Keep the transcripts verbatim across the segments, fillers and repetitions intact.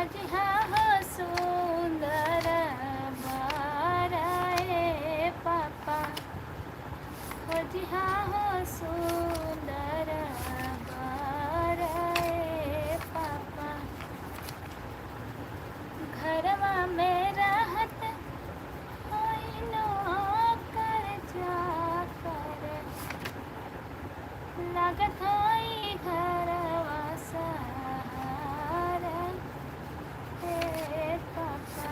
खोजिहा हो सुंदर बर ए पापा, खोजिहा हो सुंदर बर ए पापा। घरवा में रहत होई नौकर चाकर, लागत होई घरवा सहारा ए पापा।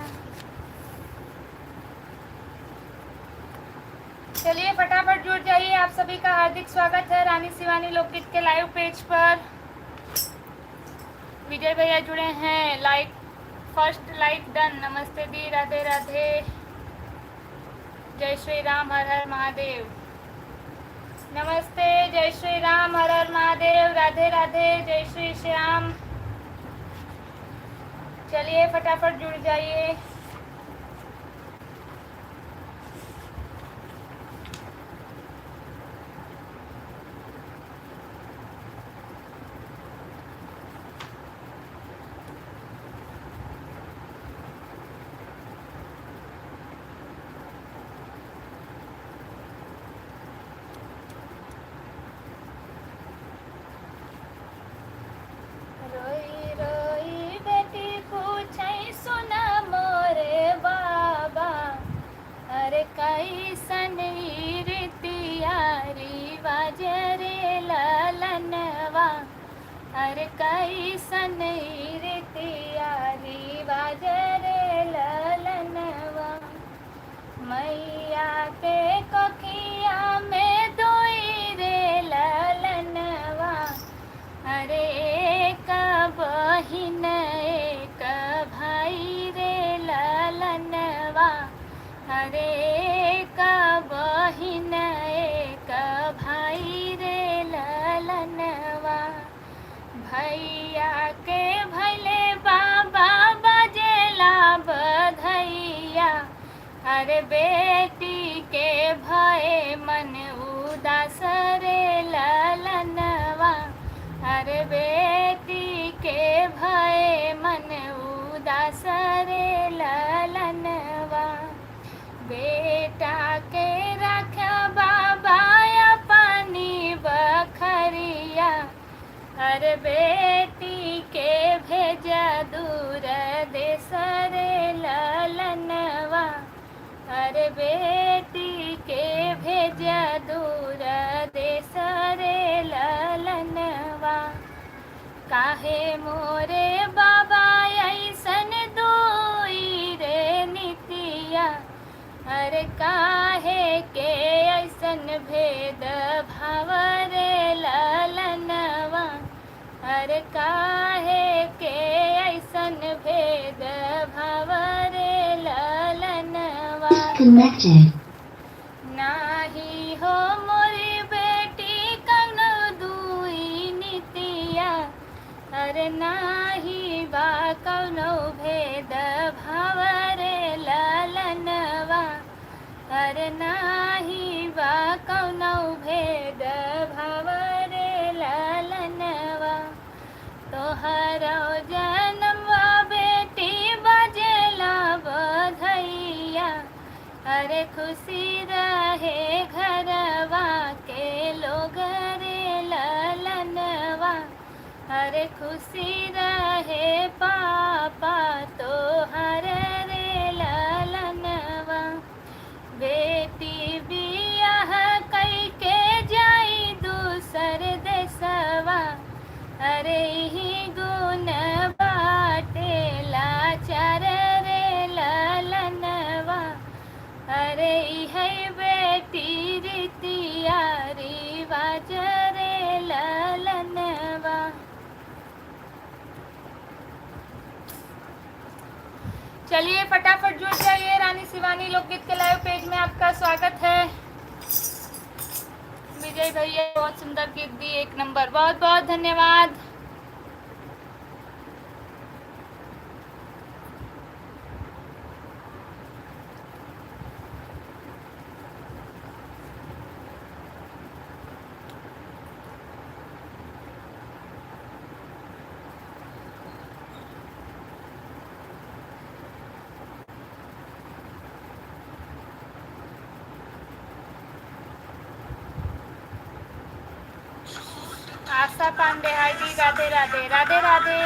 चलिए, फटाफट जुड़ जाइए। आप सभी का हार्दिक स्वागत है रानी शिवानी लोकगीत के लाइव पेज पर। विजय भैया जुड़े हैं, लाइक, फर्स्ट लाइक डन। नमस्ते दी, राधे राधे, जय श्री राम, हर हर महादेव। नमस्ते, जय श्री राम, हर हर महादेव, राधे राधे, जय श्री श्याम। चलिए फटाफट जुड़ जाइए। रोई रोई बेटी पूछै सुना मोरे बाबा, अरे कैसन ई रीतिया रिवाज रे ललनवा, अरे कैसन ई रीतिया रिवाज रे ललनवा। मैया के कोखिया में दुई रे ललनवा, अरे एक बहिन एक भाई रे ललनवा, अरे एक बहिन एक भाई रे ललनवा। भैया के भैले बाबा बजेला बधैया, अरे बेटी के भए मन उदास रे ललनवा, अरे बेटी के भए मन उदास रे ललनवा। बेटा के रख बाबा अपनी बखरिया, अरे बेटी के भेजा दूर देश रे ललनवा, अरे बेटी के भेजा दूर देश रे ललनवा। काहे मोरे बाबा ऐसन दुई रे नीतिया, अरे काहे के ऐसन भेद भाव रे ललनवा, अरे काहे के ऐसन भेद भाव रे ललनवा। Disconnected। नाही हो मोरी बेटी कौनो दुई नीतिया, अरे नाही बा कौनो भेद भाव रे ललनवा, अरे नाही बा कौनो भेद भाव रे ललनवा। तोहरो जनमवा बेटी बजेला बधैया, अरे खुशी रहे घरवा के लोग रे ललनवा, अरे खुशी रहे पापा तोहर रे ललनवा। बेटी बियाह कइके जाई दूसर देसवा, अरे इही गुन बाटे लाचार रे ललनवा। अरे इहै बेटी रीतिया रिवाज रे ललनवा। चलिए फटाफट जुड़ जाइए, रानी शिवानी लोकगीत के लाइव पेज में आपका स्वागत है। विजय भैया बहुत सुंदर गीत दी, एक नंबर, बहुत बहुत धन्यवाद। आशा पांडे, हाय जी, राधे राधे, राधे राधे।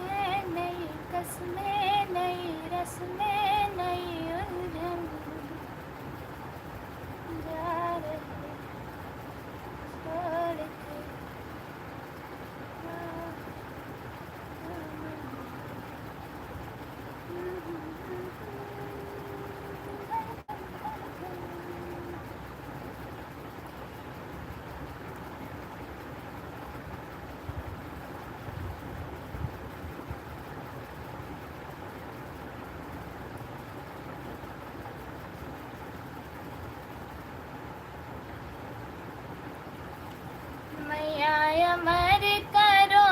है नई कस्में, नई रस्में, नई उलझन जा रही छोड़ के। मैया अमर करो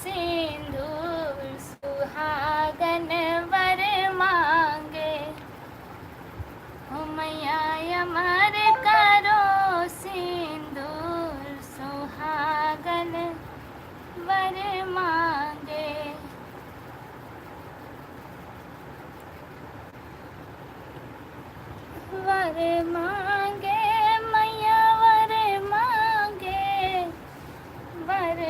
सिंदूर सुहागन वर मांगे। हो मैया अमर करो सिंदूर सुहागन वर मांगे। वर मांगे मैया वर मांगे, वर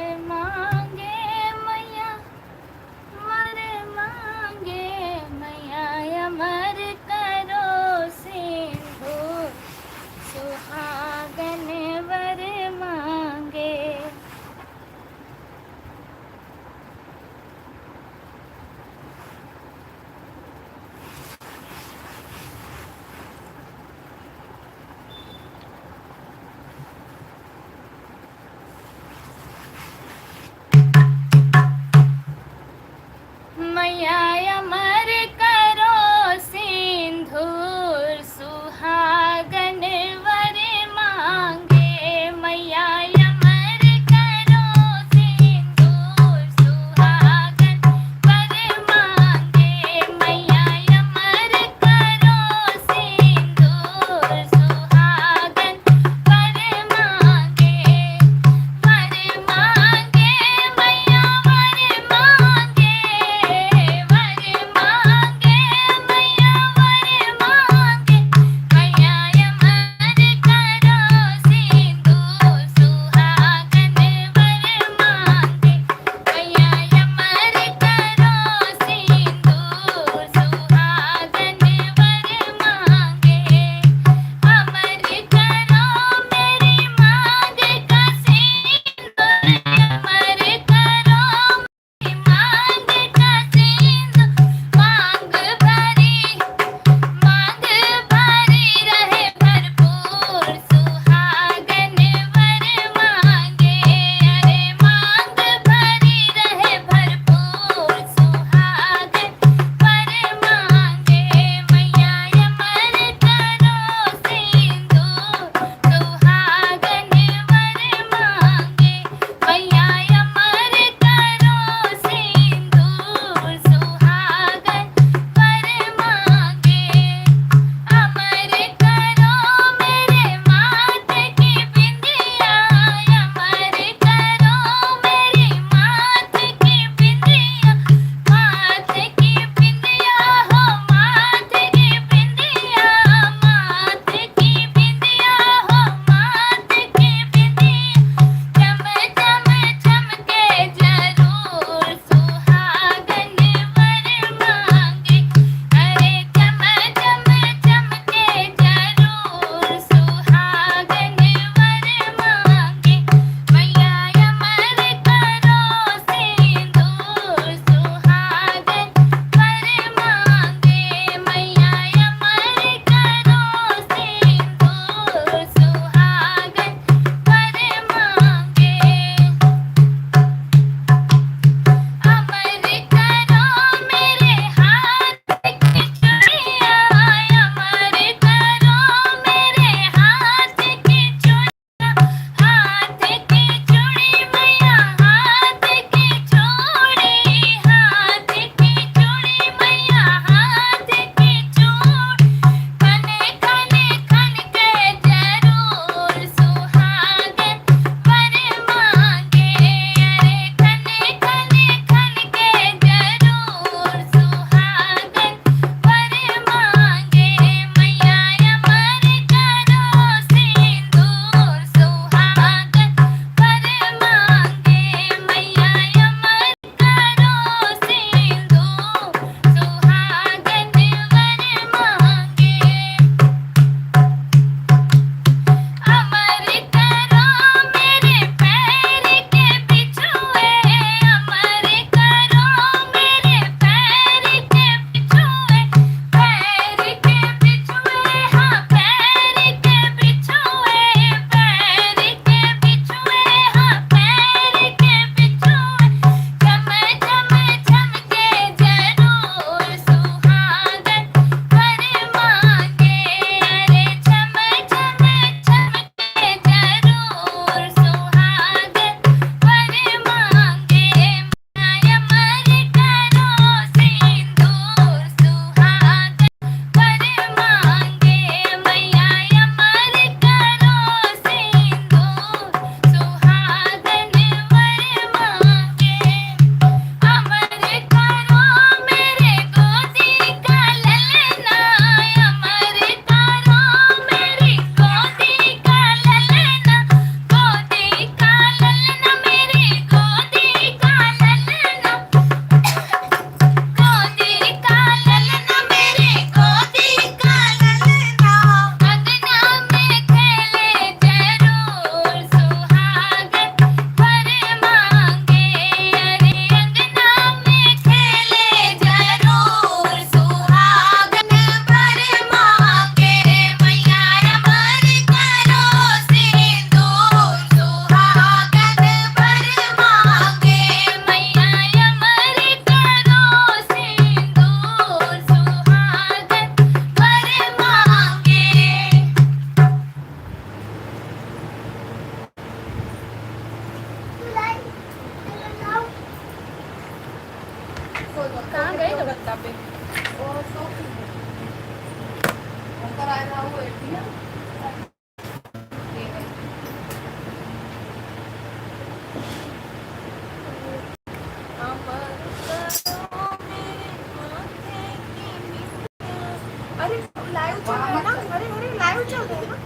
अरे, live चल रहा है ना? अरे, अरे, live चल रहा है ना?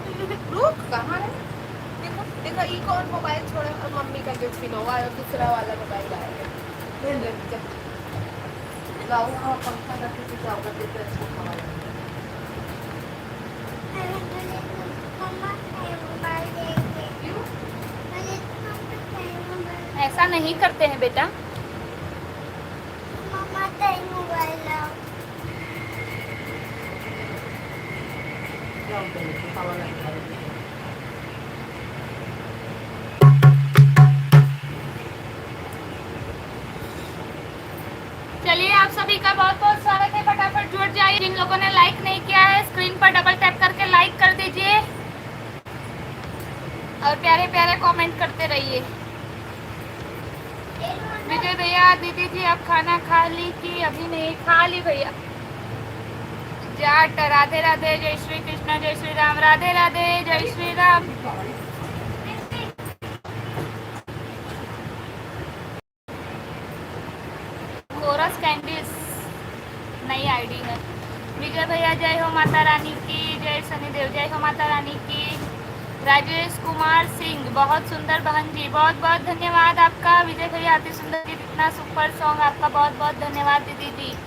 रुक। कहाँ है? देखो, देखो, ई कौन mobile छोड़ा? और मम्मी का gift Lenovo आया, दूसरा वाला mobile आया। ले, ले, चल। लाओ, हाँ, पंखा रख के जाओ, कर देते हैं इसको हवा। क्यों? ऐसा नहीं करते हैं बेटा। मम्मा, तेरे mobile लाओ। चलिए, आप सभी का बहुत बहुत स्वागत है। फटाफट जुड़ जाइए। जिन लोगों ने like नहीं किया है, screen पर double tap करके like कर दीजिए और प्यारे प्यारे comment करते रहिए। विजय भैया, दीदी जी, आप खाना खा ली कि अभी नहीं? खा ली भैया। जाट, राधे राधे, जय श्री कृष्णा, जय श्री राम, राधे राधे, जय श्री राम। कोरस कैंडल्स नई आईडी है। विजय भैया, जय हो माता रानी की, जय शनिदेव, जय हो माता रानी की। राजेश कुमार सिंह, बहुत सुंदर बहन जी, बहुत बहुत धन्यवाद आपका। विजय भैया, अति सुंदर गीत, इतना super song, आपका बहुत बहुत धन्यवाद दीदी जी।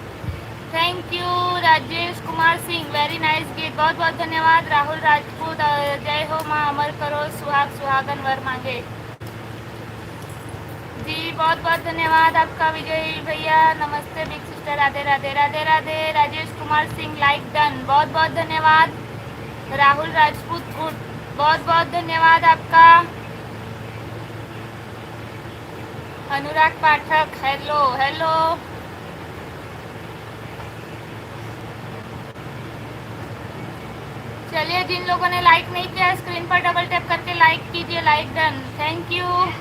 Thank you राजेश कुमार सिंह, very nice गीत, बहुत बहुत धन्यवाद। राहुल राजपूत, अ, जय हो माँ, अमर करो सुहाग, सुहागन वर मांगे। जी, बहुत बहुत धन्यवाद आपका विजय भैया। नमस्ते big sister, राधे राधे, राधे राधे। राजेश कुमार सिंह, like done, बहुत बहुत धन्यवाद। राहुल राजपूत, good, बहुत बहुत धन्यवाद आपका। अनुराग पाठक, hello, hello। चलिए, जिन लोगों ने like नहीं किया, screen पर double tap करके like कीजिए, like done। Thank you।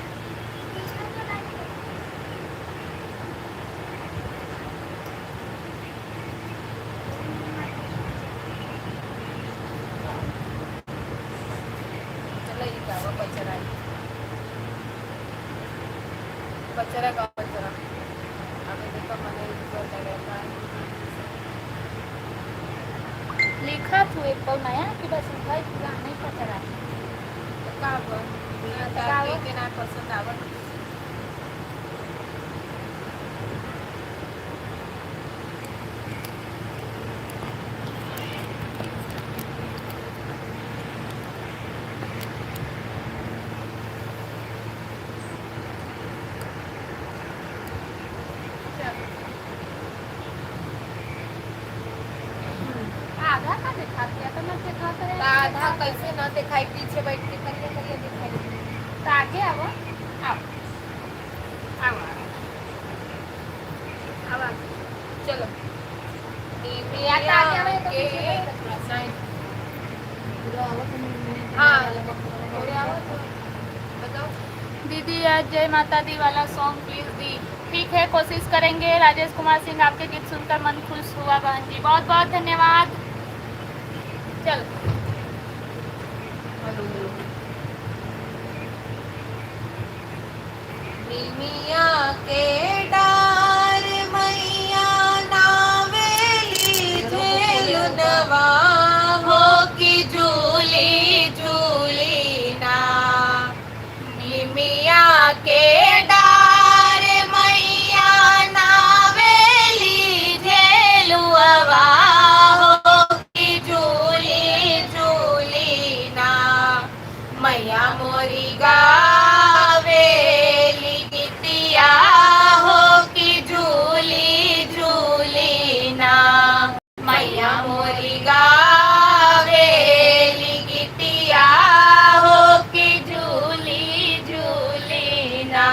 चलो, ये क्या हुआ? बच्चा नहीं। बच्चा का बच्चा। अबे देखो, मने ऊपर लगा था। लिखा तू एक तो नया कि बस उठा ही पूरा नहीं पता रहा। तो का हुआ? तो का हुआ? के ना पसंद आवत। आधा का दिखात है, तो ना दिखात रहे। तो आधा कैसे ना दिखाई, पीछे बैठ के करिया करिया दिखाई। तो आगे आवो, आओ, आओ, आओ, आओ, चलो। या तो आगे आवो, या तो पीछे बैठ के। हाँ, बताओ। दीदी, आज जय माता दी वाला song please दी। ठीक है, कोशिश करेंगे। राजेश कुमार सिंह, आपके गीत सुनकर मन खुश हुआ बहन जी, बहुत बहुत धन्यवाद। चल। निमिया के डार मैया नावेली झेलुनवा हो कि झूली झूली ना। निमिया के डार मैया नावेली झेलुआ हो कि झूली झूली ना। मैया मोरी गावेली गीतिया हो कि झूली झूली ना। मैया मोरी गावेली गीतिया हो कि झूली झूली ना।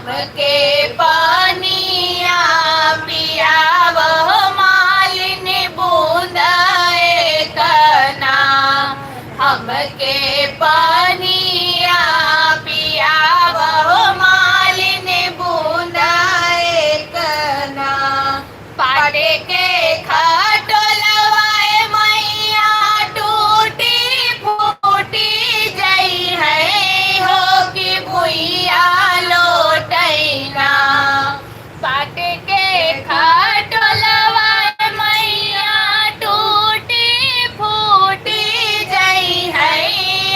हमके पनिया पियावह मालिन बूंद एक ना, हमके पनिया पियावह मालिन बूंद एक ना। पाट के खटोलवा ए मैया टूटी फूटी जइहै हो कि भुइया लोटै ना। पाट के खटोलवा ए मैया टूटी फूटी जइहै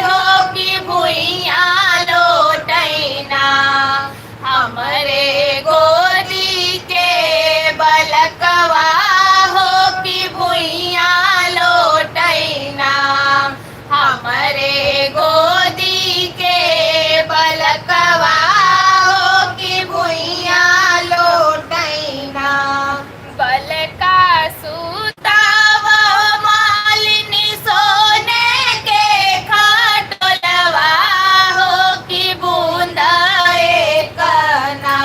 हो कि भुइया लोटै ना। हमरे गोदी के बलकवा हो कि भुइया लोटै ना। हमरे गोदी के बलकवा हो कि भुइया लोटै ना। बलका सुतावह मालिन सोने के खटोलवा हो कि बूंद एक ना।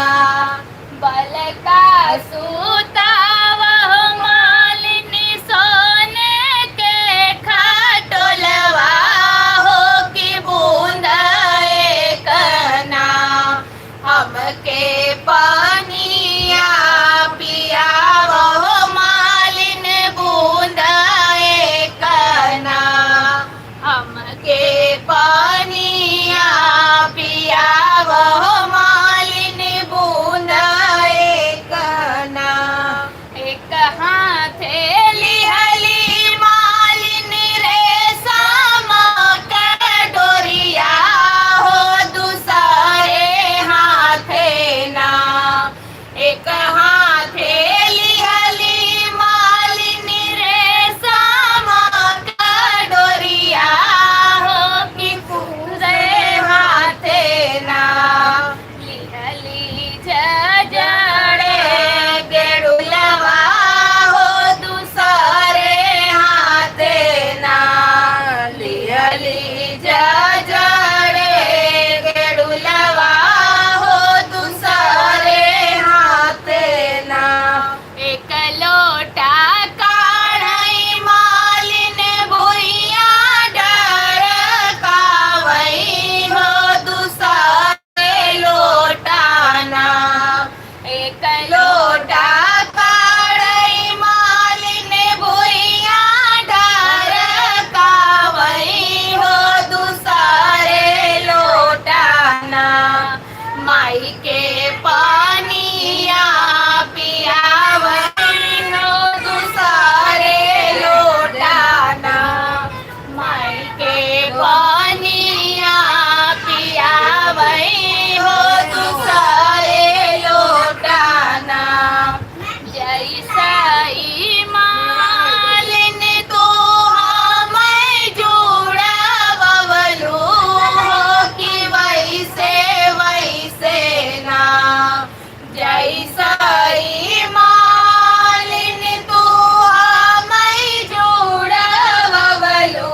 बलका सुतावह मालिन सोने के खटोलवा हो कि बूंद एक ना। हमके पनिया पियावह मालिन बूंद एक ना। हमके पनिया पियावह मालिन बूंद एक ना। एक हाथे लिहली मालिन रेशम के डोरिया हो, दूसरे हाथे ना। एक हाथे लिहली मालिन रेशम के डोरिया हो कि दूसरे हाथे ना। लिहली जजड़े गेड़ुलवा हो दूसरे हाथे ना। लिहली जजड़े गेड़ुलवा हो दूसरे हाथे ना। एक लोटा काढ़ई मालिन भुइया डरकावई हो दूसरे लोटा ना। एक लोटा काढ़ई मालिन भुइया डरकावई हो दूसरे लोटा ना। माई के पनिया पियावई हो दूसरे लोटा ना। माई के पनिया पियावई हो दूसरे लोटा ना। जैसा ई मालिन तू हमै जुड़वलू हो कि वैसे वैसे ना। जैसा ई मालिन तू हमै जुड़वलू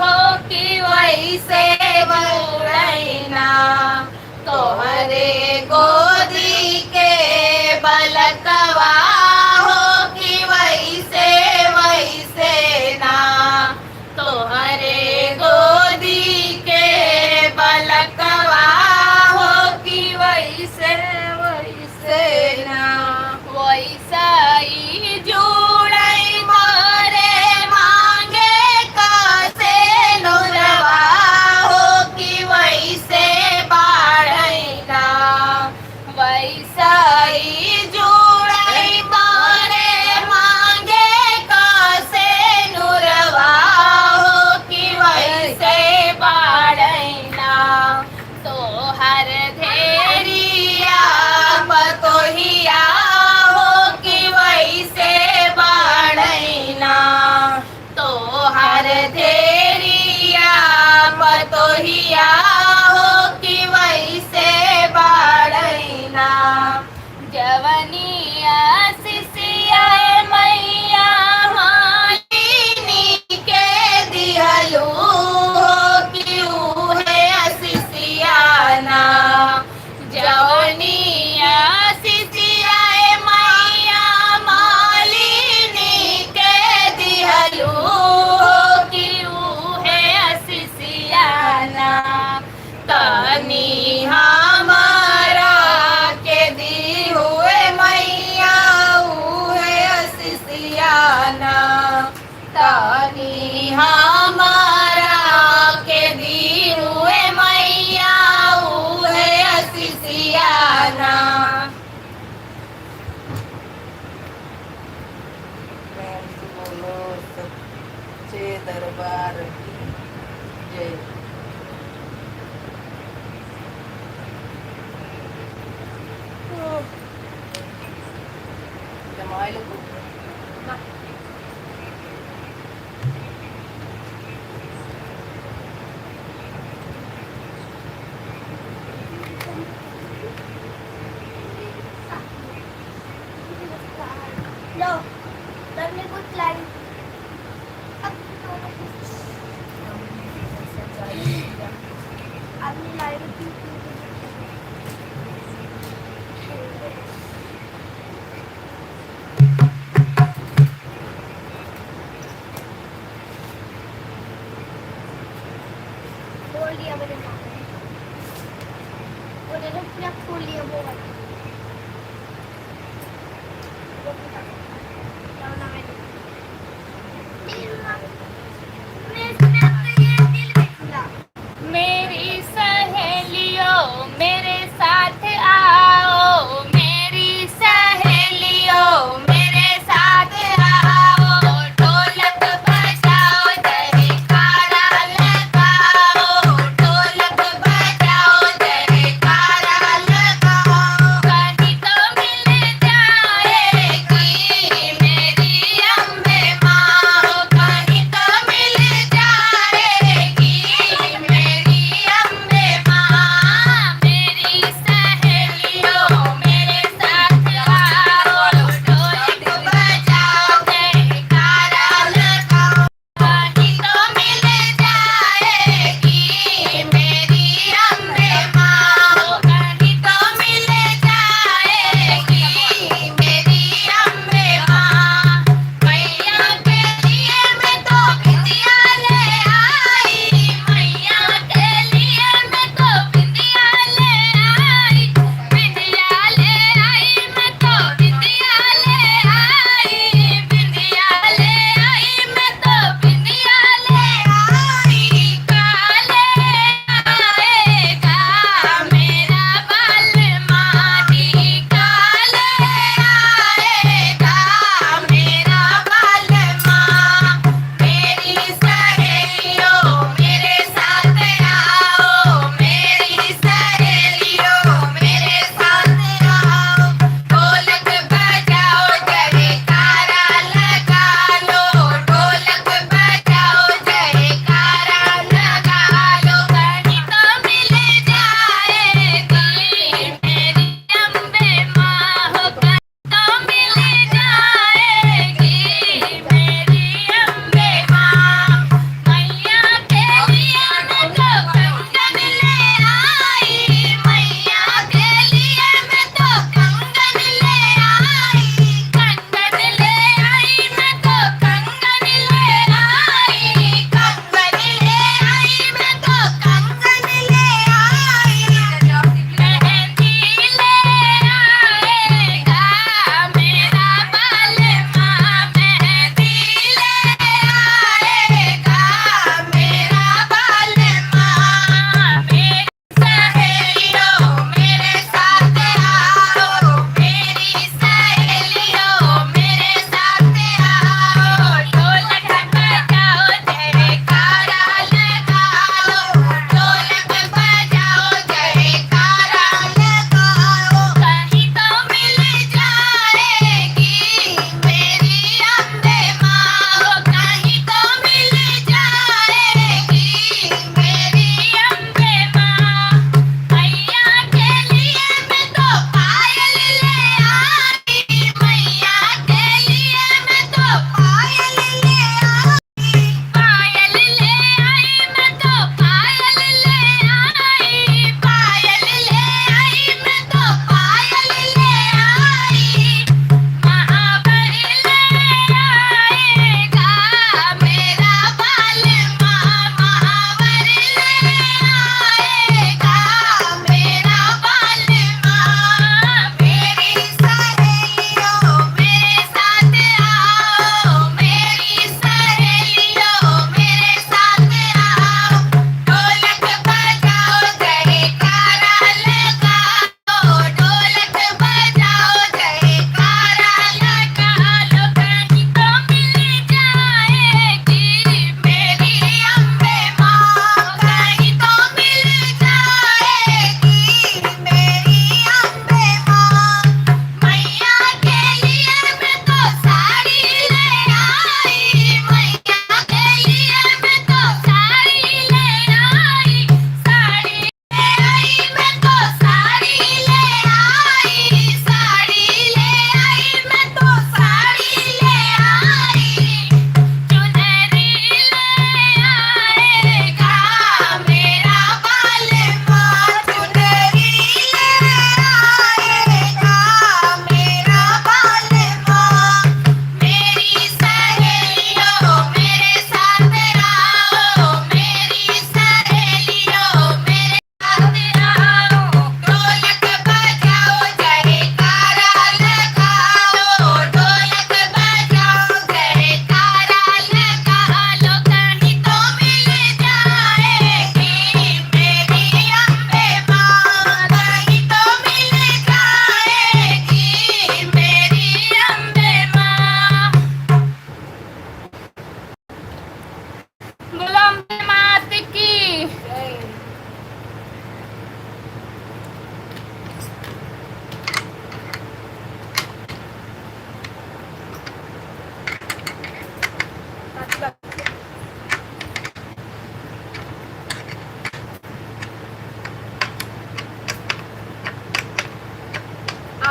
हो कि वैसे जुड़ै ना। तोहरे गोदी के बलकवा हो कि वैसे वैसे ना। तोहरे गोदी के बलकवा हो कि वैसे वैसे ना। वैसा ई जुड़ै मोरे मांगे का सेनुरवा हो कि वैसे बाढ़ै ना। किया ना। प्रेम से बोलो सच्चे दरबार की जय। जमाए लोग। लो, तब मैं कुछ लाई। अब तो अपनी लाई। बोल दिया मैंने माँ। वो देखो, पूरा खोल लिया वो वाला। वो भी था। क्या नाम है? दिल में, मैं इसमें तो ये दिल भी खुला। मेरी सहेलियों, मेरे साथ आओ, मेरी सहेलियों, मेरे साथ आओ, ढोलक बजाओ, जयकारा लगाओ, ढोलक बजाओ, जयकारा लगाओ।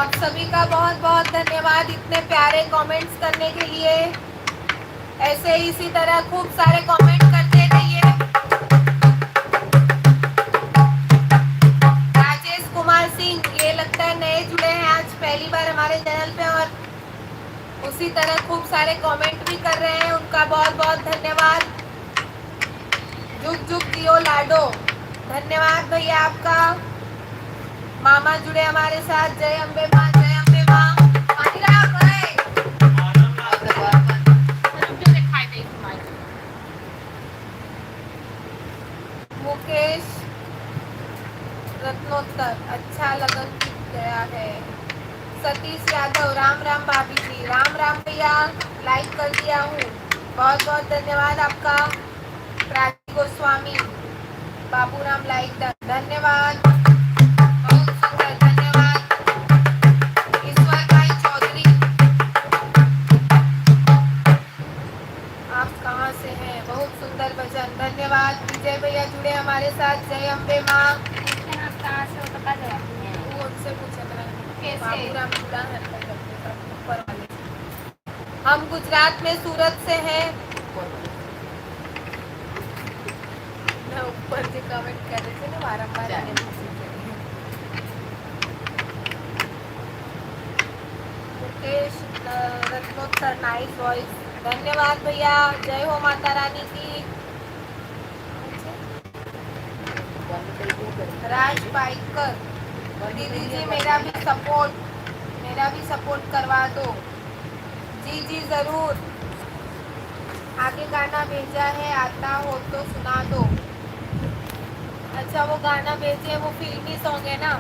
आप सभी का बहुत बहुत धन्यवाद इतने प्यारे कमेंट्स करने के लिए। ऐसे इसी तरह खूब सारे कमेंट करते रहिए। राजेश कुमार सिंह, ये लगता है नए जुड़े हैं आज पहली बार हमारे चैनल पे, और उसी तरह खूब सारे कमेंट भी कर रहे हैं, उनका बहुत बहुत धन्यवाद। जुग जुग जियो लाडो, धन्यवाद भैया आपका। मामा जुड़े हमारे साथ, जय अम्बे माँ, जय अम्बे माँ। पानी ला, भाई। मुकेश रत्नोत्तर, अच्छा लगन गया है। सतीश यादव, राम राम भाभी जी। राम राम भैया, लाइक कर दिया हूँ, बहुत बहुत धन्यवाद आपका। प्राची गोस्वामी, बाबूराम, लाइक डन, धन्यवाद, बहुत सुंदर, धन्यवाद। ईश्वर भाई चौधरी, आप कहाँ से हैं? बहुत सुंदर भजन, धन्यवाद। विजय भैया जुड़े हमारे साथ, जय अम्बे माँ। इसके हाथ कहाँ से हो, बता दो आप। वो उनसे पूछत रहे। कैसे? बाबूराम जुड़ा है, ऊपर वाले। हम गुजरात में सूरत से हैं। ना ऊपर जे कमेंट करे थे ना, बारंबार अच्छा। आने दीजिए। मुकेश, अ, रत्नोत्तर, नाइस वॉइस। धन्यवाद भैया, जय हो माता रानी की। राज पाइकर, दीदी जी मेरा भी सपोर्ट, मेरा भी सपोर्ट करवा दो। जी, जी, जरूर। आगे गाना भेजा है, आता हो तो सुना दो। अच्छा, वो गाना भेजे, वो फिल्मी सॉन्ग है ना।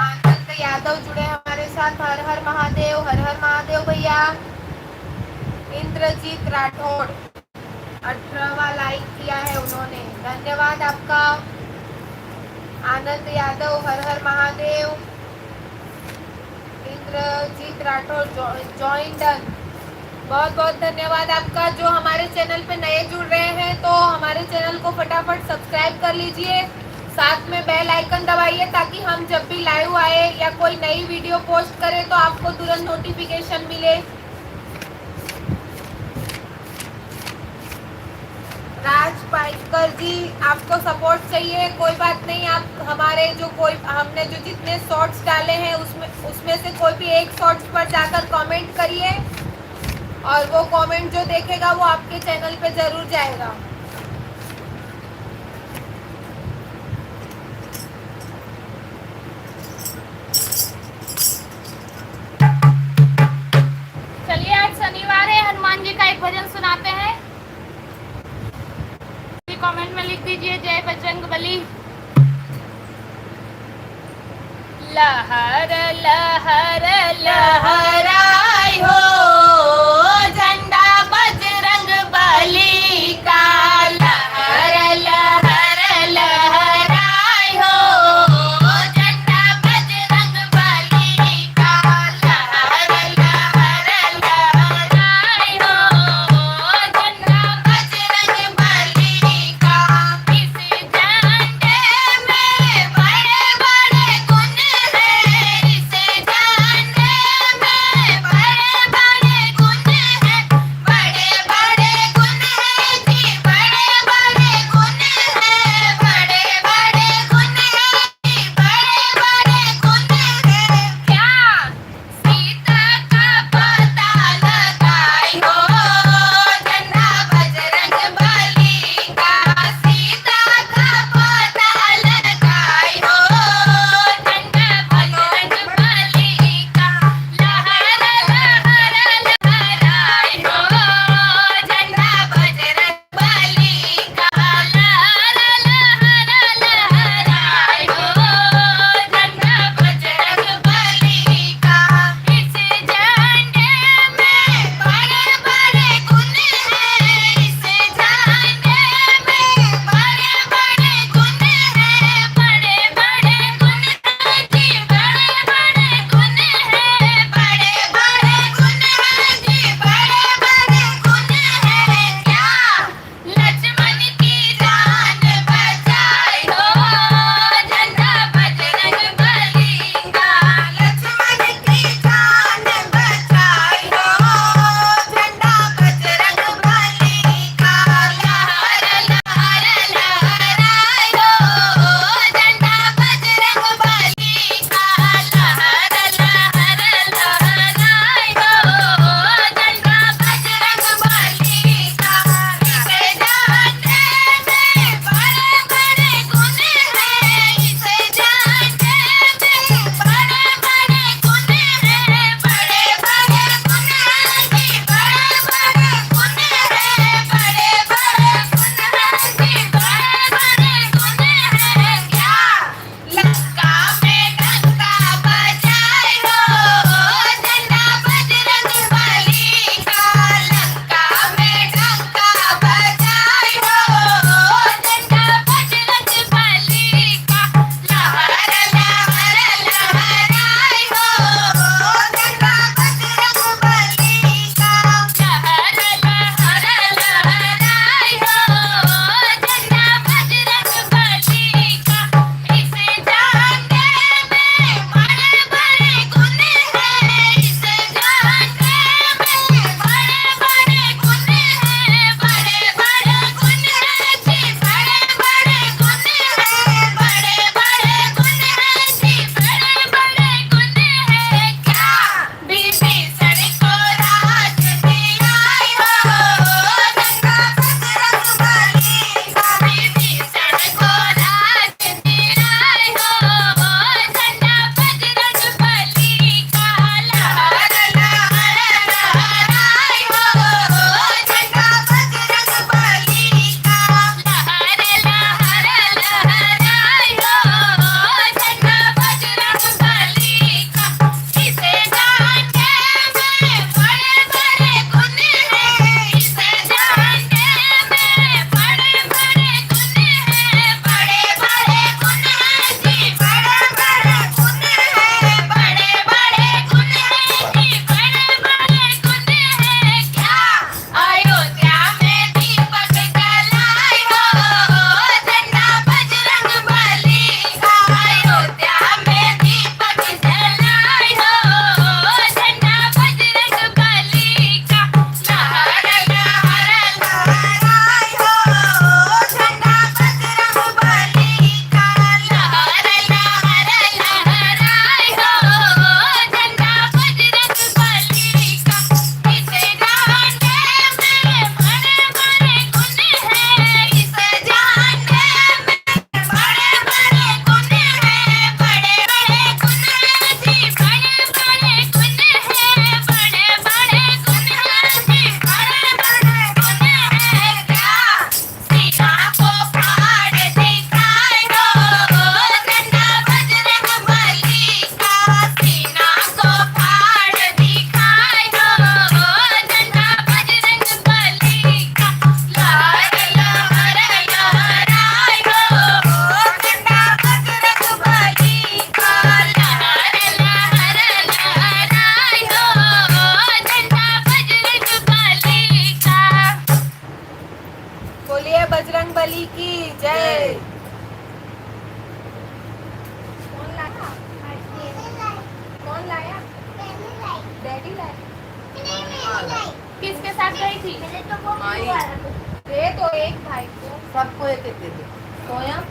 आनंद यादव जुड़े हमारे साथ, हर हर महादेव, हर हर महादेव भैया। इंद्रजीत राठौड़ अठारहवाँ लाइक किया है उन्होंने, धन्यवाद आपका। आनंद यादव, हर हर महादेव। इंद्रजीत राठौर, जॉ-, ज्वाइन डन। बहुत बहुत धन्यवाद आपका। जो हमारे चैनल पे नए जुड़ रहे हैं तो हमारे चैनल को फटाफट सब्सक्राइब कर लीजिए, साथ में बेल आइकन दबाइए ताकि हम जब भी लाइव आए या कोई नई वीडियो पोस्ट करें तो आपको तुरंत नोटिफिकेशन मिले। राज पाइकर जी, आपको सपोर्ट चाहिए, कोई बात नहीं, आप हमारे जो कोई, हमने जो जितने शॉर्ट्स डाले हैं उसमें, उसमें से कोई भी एक शॉर्ट्स पर जाकर कमेंट करिए और वो कमेंट जो देखेगा वो आपके चैनल पे जरूर जाएगा। चलिए, आज शनिवार है, हनुमान जी का एक भजन सुनाते हैं। कमेंट में लिख दीजिए, "जय बजरंग बली।" लहर लहर लहराई हो, झंडा बजरंग बली का। लहर लहर लहराई हो, झंडा बजरंग बली का। लहर लहर लहराई हो, झंडा बजरंग बली का। इस झंडे में बड़े बड़े गुण हैं, इस झंडे में किसके साथ गई थी? माई। दे दो एक भाई को। सबको एक एक दे दो। सोया।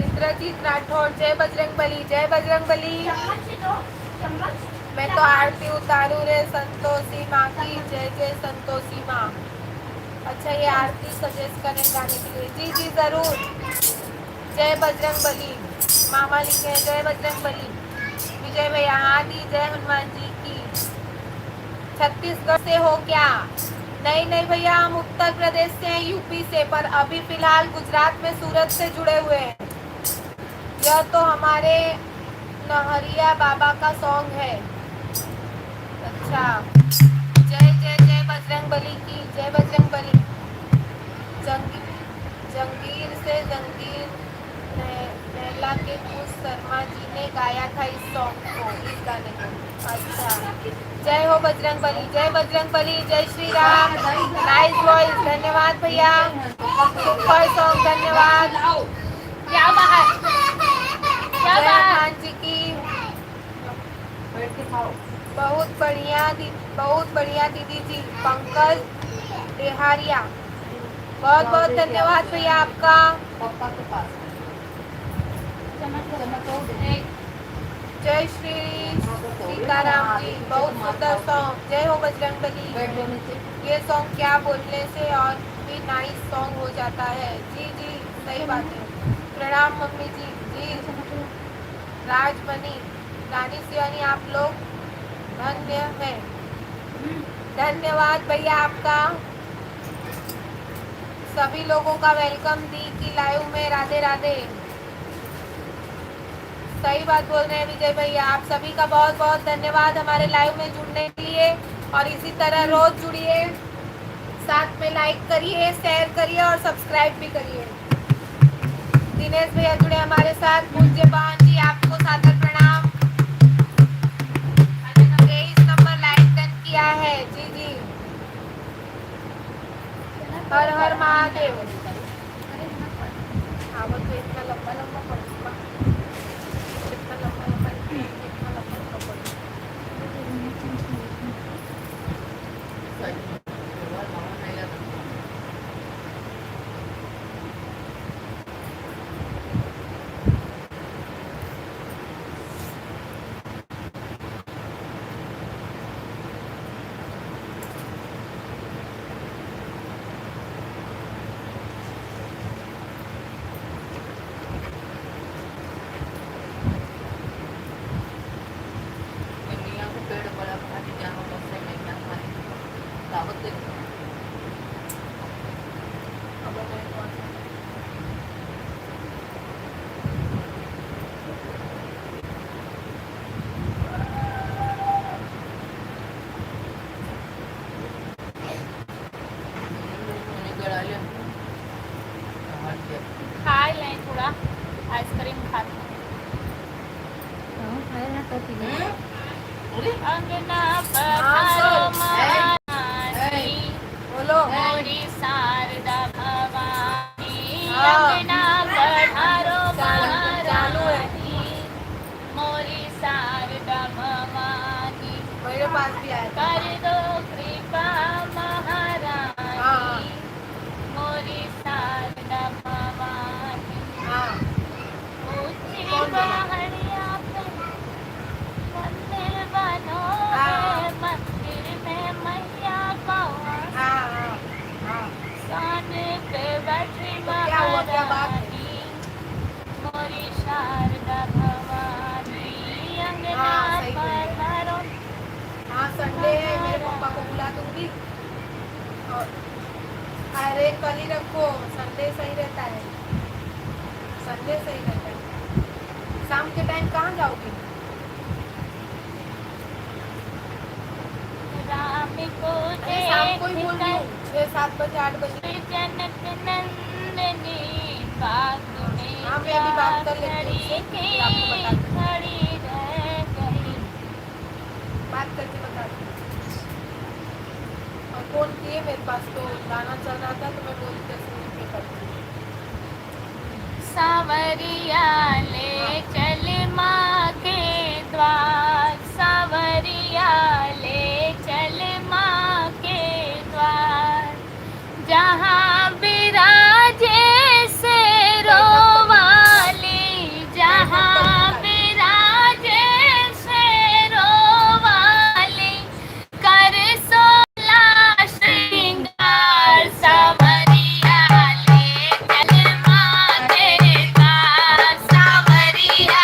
इंद्रजीत राठौर, जय बजरंग बली, जय बजरंग बली। मैं तो आरती उतारू रे संतोषी माँ की, जय जय संतोषी माँ। अच्छा, ये आरती सजेस्ट करें गाने के लिए। जी, जी, जरूर। जय बजरंग बली। मामा लिखे हैं, "जय बजरंग बली।" विजय भैया, हाँ जी, जय हनुमान जी की। छत्तीसगढ़ से हो क्या? नहीं, नहीं भैया, हम उत्तर प्रदेश से हैं, यूपी से, पर अभी फिलहाल गुजरात में सूरत से जुड़े हुए हैं। यह तो हमारे नहरिया बाबा का सॉन्ग है। अच्छा, जय जय जय बजरंग बली की, जय बजरंग बली। जंगी-, जंगीर से जंगीर ने-, नेहला के कुछ शर्मा जी ने गाया था इस सॉन्ग को, इस गाने को। अच्छा, जय हो बजरंग बली, जय बजरंग बली, जय श्री राम। नाइस वॉइस, धन्यवाद भैया, सुपर सॉन्ग, धन्यवाद। क्या बात, क्या जय बात। हनुमान जी की। बैठ के खाओ। बहुत बढ़िया दी-, बहुत बढ़िया दीदी जी। पंकज डेहारिया, बहुत बहुत धन्यवाद भैया आपका। पापा के पास। चम्मच लो, चम्मच लो। जय श्री सीताराम जी, बहुत सुंदर सॉन्ग। जय हो बजरंग बली। बैठ जाओ नीचे। ये सॉन्ग क्या बोलने से और भी नाइस सॉन्ग हो जाता है। जी जी, सही बात है। प्रणाम मम्मी जी। जी। राजमणि, रानी शिवानी, आप लोग धन्य हैं। धन्यवाद भैया आपका, सभी लोगों का वेलकम दी की लाइव में। राधे राधे। सही बात बोल रहे हैं विजय भैया, आप सभी का बहुत बहुत धन्यवाद हमारे लाइव में जुड़ने के लिए, और इसी तरह रोज जुड़िए, साथ में लाइक करिए, शेयर करिए और सब्सक्राइब भी करिए। दिनेश भैया जुड़े हमारे साथ, पूज्य पावन जी आपको सादर प्रणाम। तेईस नंबर लाइव डन किया है, जी जी। हर हर महादेव। आवत तो इतना लंबा लंबा पड़ता, इतना लंबा लंबा, इतना लंबा लंबा पड़ता। खाए लें थोड़ा, आइसक्रीम खाते हैं। हाँ, खाए ना तो पी लें। हम्म? अरे। अंगना हाँ, पधारो सुन। महारानी, बोलो। मोरी शारदा भवानी, हाँ। अंगना पधारो चालू, चालू है। महारानी, मोरी शारदा भवानी, मेरे पास भी आया था। कर दो कृपा महारानी, हाँ, हाँ। मोरी शारदा भवानी। हाँ। ऊंची कौन बोला? पहाड़िया पे मंदिर बनो हाँ। रे, मंदिर में मैया का वास। हाँ, हाँ, हाँ। शान पे बैठी तो क्या हुआ, क्या बात है? महारानी, मोरी शारदा भवानी, अंगना हाँ, सही बोल रहे हैं। पधारो। हाँ, संडे है, मेरे पापा को बुला दूंगी। और अरे, कल ही रखो, संडे सही रहता है, संडे सही रहता है। शाम के टाइम कहाँ जाओगी? राम को अरे, शाम को ही बोल रही हूँ, देख छः सात बजे, आठ बजे। जनक नंदिनी बाग में हाँ, मैं अभी बात कर लेती हूँ उससे, फिर आपको बता दूँगी। खड़ी रह गई। बात करके बता दूँगी। और फोन किए मेरे पास, तो गाना चल रहा था, तो मैं बोली, "कैसे रिप्लाई करती हूँ?" सांवरिया ले चल माँ के द्वार, सांवरिया ले चल माँ के द्वार। जहाँ विराजे शेरो वाली, जहाँ विराजे शेरो वाली, कर सोला श्रृंगार। सांवरिया ले चल माँ के द्वार, सांवरिया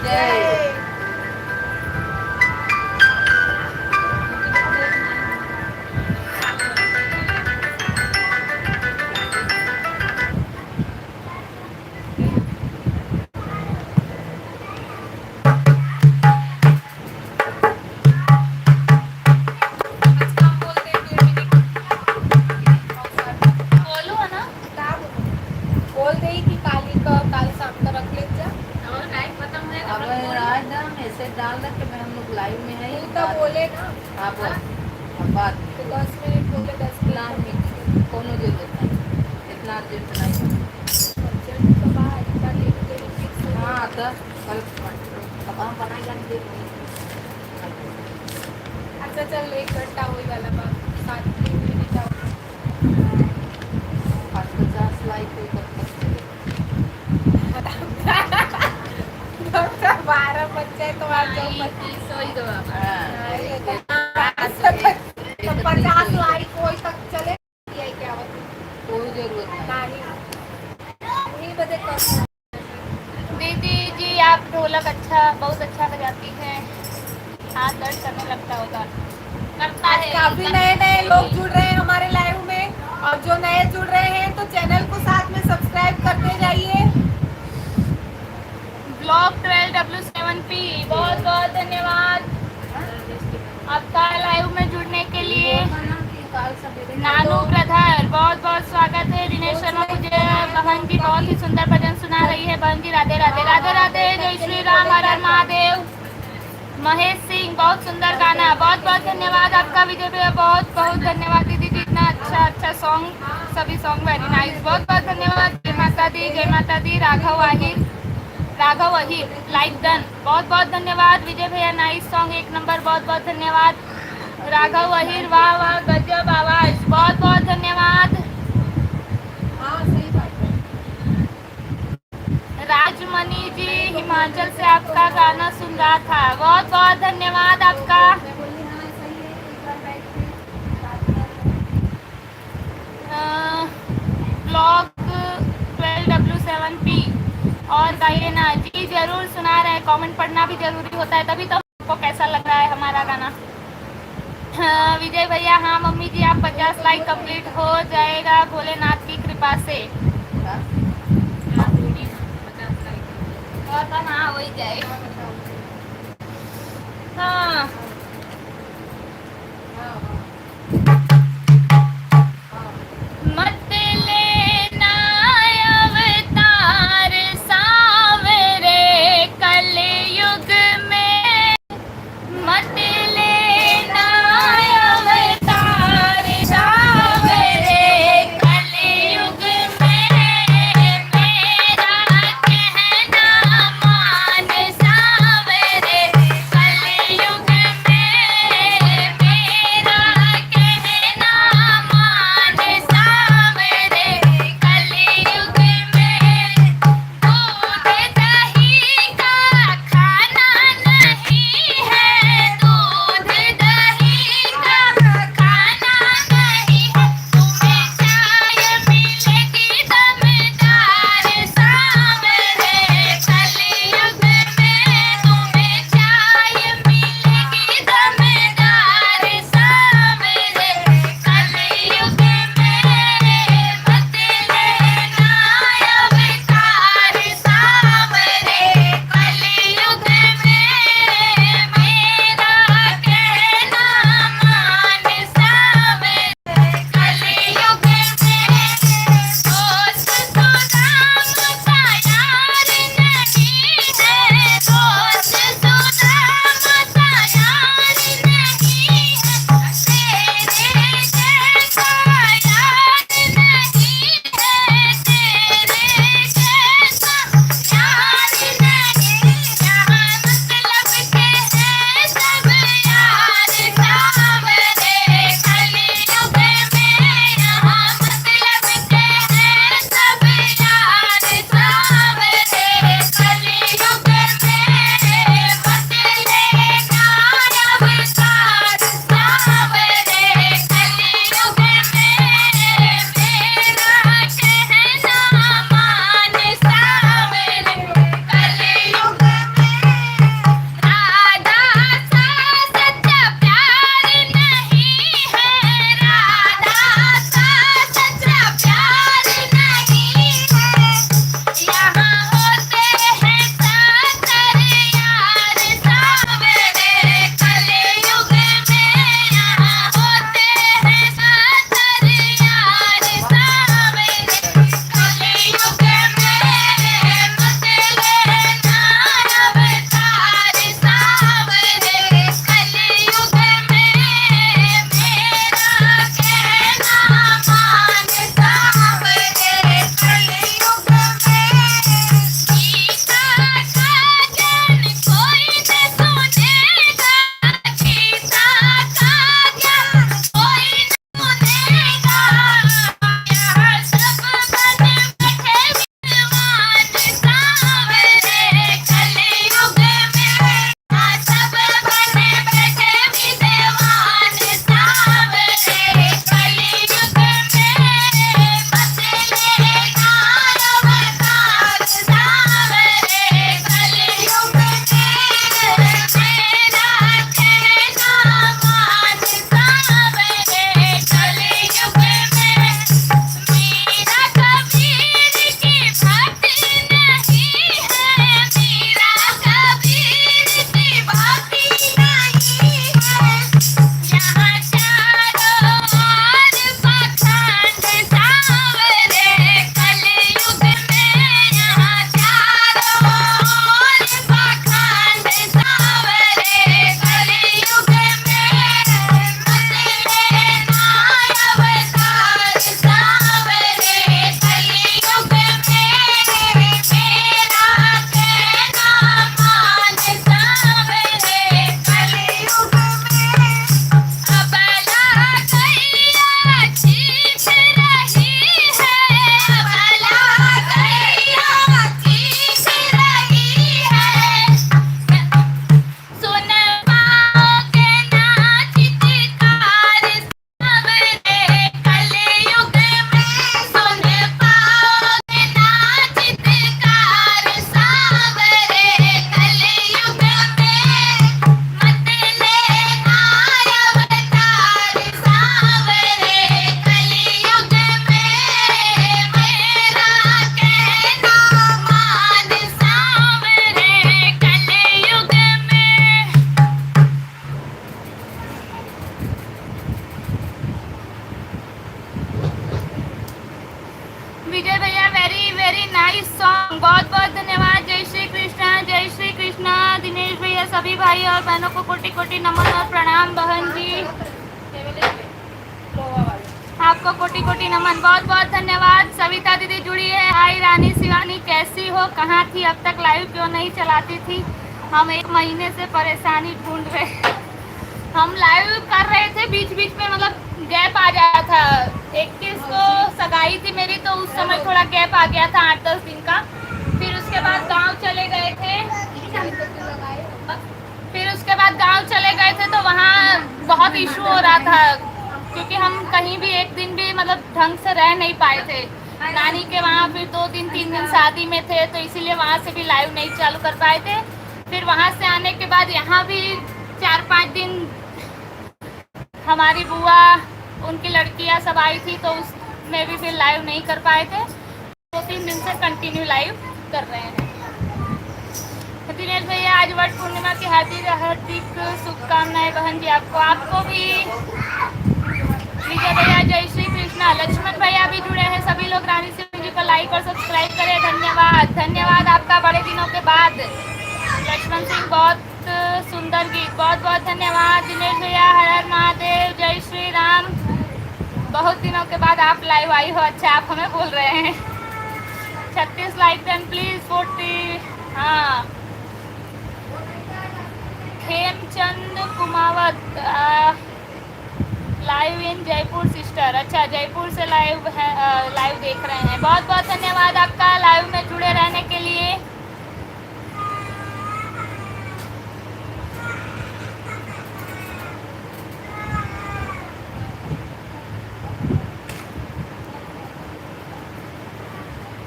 जय। बोलो है ना? का बोलो? बोल दे कि काली का, काल शाम का रख ले जा। और टाइम खत्म है तो अब हम बोल आज ना मैसेज डाल रहे कि मैं, हम लोग लाइव में है। तू तो बोले ना। हाँ, बोल। हाँ? अब बात। तो दस मिनट बोले, दस मिनट नहीं, बोले। कोनो जरूरत नहीं, इतना अर्जेंट नहीं है। अर्जेंट तो बा, इतना लेट देरी फिक्स हो गया। हाँ, तो कल पता हम बनाई जान दे। अच्छा, चल, एक घंटा होई वाला बा, सात मिनट और। पाँच पचास लाइक होई तब तक चले। बारह बज जाए तो आज जो नहीं, पच्चीस हो ही गवा। हाँ। हाँ, ये तो। तो पचास लाइक होई तक चले। ये क्या होती? कोई जरूरत नहीं। नहीं। नहीं बजे कर। दीदी जी, आप ढोलक अच्छा, बहुत अच्छा बजाती हैं। हाथ दर्द करने लगता होगा। करता है। काफी नए नए लोग जुड़ रहे हैं हमारे लाइव में, और जो नए जुड़ रहे हैं तो चैनल को साथ में सब्सक्राइब करते जाइए। Blog twelve W seven P, बहुत बहुत धन्यवाद आपका लाइव में जुड़ने के लिए। नानू ब्रदर, बहुत बहुत स्वागत है। दिनेश शर्मा, मुझे बहन जी बहुत ही सुंदर भजन सुना रही है। बहन जी, राधे राधे, राधे राधे, जय श्री राम, हर हर महादेव। महेश सिंह, बहुत सुंदर गाना, बहुत बहुत धन्यवाद आपका विजय भैया, बहुत बहुत धन्यवाद दीदी जी, इतना अच्छा अच्छा सॉन्ग, सभी सॉन्ग वेरी नाइस, बहुत बहुत धन्यवाद। जय माता दी, जय माता दी। राघव आहिर, राघव आहिर, लाइक डन, बहुत बहुत धन्यवाद विजय भैया, नाइस सॉन्ग, एक नंबर, बहुत बहुत धन्यवाद। राघव आहिर, वाह वाह, गजब आवाज, बहुत बहुत धन्यवाद। हाँ, सही बात है। राजमणि जी, हिमाचल से आपका गाना सुन रहा था, बहुत बहुत धन्यवाद आपका। Uh, block twelve W seven P, और गाइए ना जी, जरूर सुना रहे हैं, कमेंट पढ़ना भी जरूरी होता है, तभी तो हमको कैसा लग रहा है हमारा गाना। हाँ, विजय भैया, हाँ मम्मी जी, आप पचास लाइक कंप्लीट हो जाएगा भोलेनाथ की कृपा से। हाँ, हो तो हाँ, हो ही जाए। हाँ। मत लेना अवतार सांवरे कलयुग में, मत लेना अवतार सांवरे कलयुग में, मेरा कहना मान सांवरे कलयुग भाई और बहनों को कोटि कोटि नमन और प्रणाम। बहन जी, आपको कोटि कोटि नमन, बहुत बहुत धन्यवाद। सविता दीदी जुड़ी है। हाय रानी शिवानी, कैसी हो? कहाँ थी, अब तक लाइव क्यों नहीं चलाती थी? हम एक महीने से परेशानी ढूंढ रहे हैं। हम लाइव कर रहे थे, बीच बीच में मतलब गैप आ जाता था। इक्कीस को सगाई थी मेरी, तो उस समय थोड़ा गैप आ गया था, आठ दस दिन का। फिर उसके बाद गांव चले गए थे। फिर उसके बाद गांव चले गए थे, तो वहाँ बहुत इशू हो रहा था, क्योंकि हम कहीं भी एक दिन भी मतलब ढंग से रह नहीं पाए थे नानी के वहाँ। फिर दो दिन, तीन दिन शादी में थे, तो इसीलिए वहाँ से भी लाइव नहीं चालू कर पाए थे। फिर वहाँ से आने के बाद यहाँ भी चार पाँच दिन हमारी बुआ, उनकी लड़कियाँ सब आई थी, तो उसमें भी फिर लाइव नहीं कर पाए थे। दो तीन दिन से कंटिन्यू लाइव कर रहे हैं। दिनेश भैया, आज वट पूर्णिमा की हार्दिक हार्दिक शुभकामनाएं बहन जी आपको, आपको भी। विजय भैया, जय श्री कृष्णा। लक्ष्मण भैया भी जुड़े हैं। सभी लोग रानी सिंह जी को लाइक और सब्सक्राइब करें। धन्यवाद, धन्यवाद आपका बड़े दिनों के बाद। लक्ष्मण सिंह, बहुत सुंदर गीत, बहुत बहुत धन्यवाद। दिनेश भैया, हर हर महादेव, जय श्री राम। बहुत दिनों के बाद आप लाइव आई हो। अच्छा, आप हमें बोल रहे हैं। छत्तीस लाइक देन प्लीज, फोर्टी। हाँ, Khemchand Kumawat, ah, live in Jaipur sister. अच्छा, जयपुर से लाइव है, आ, लाइव देख रहे हैं। बहुत बहुत धन्यवाद आपका लाइव में जुड़े रहने के लिए।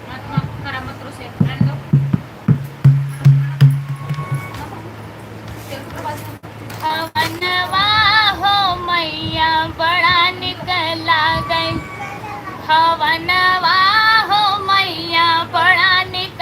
मत, मत करा, मत रो, सेफ रहने दो। हवनवा हो मैया बड़ा निक लागै, हवनवा हो मैया बड़ा निक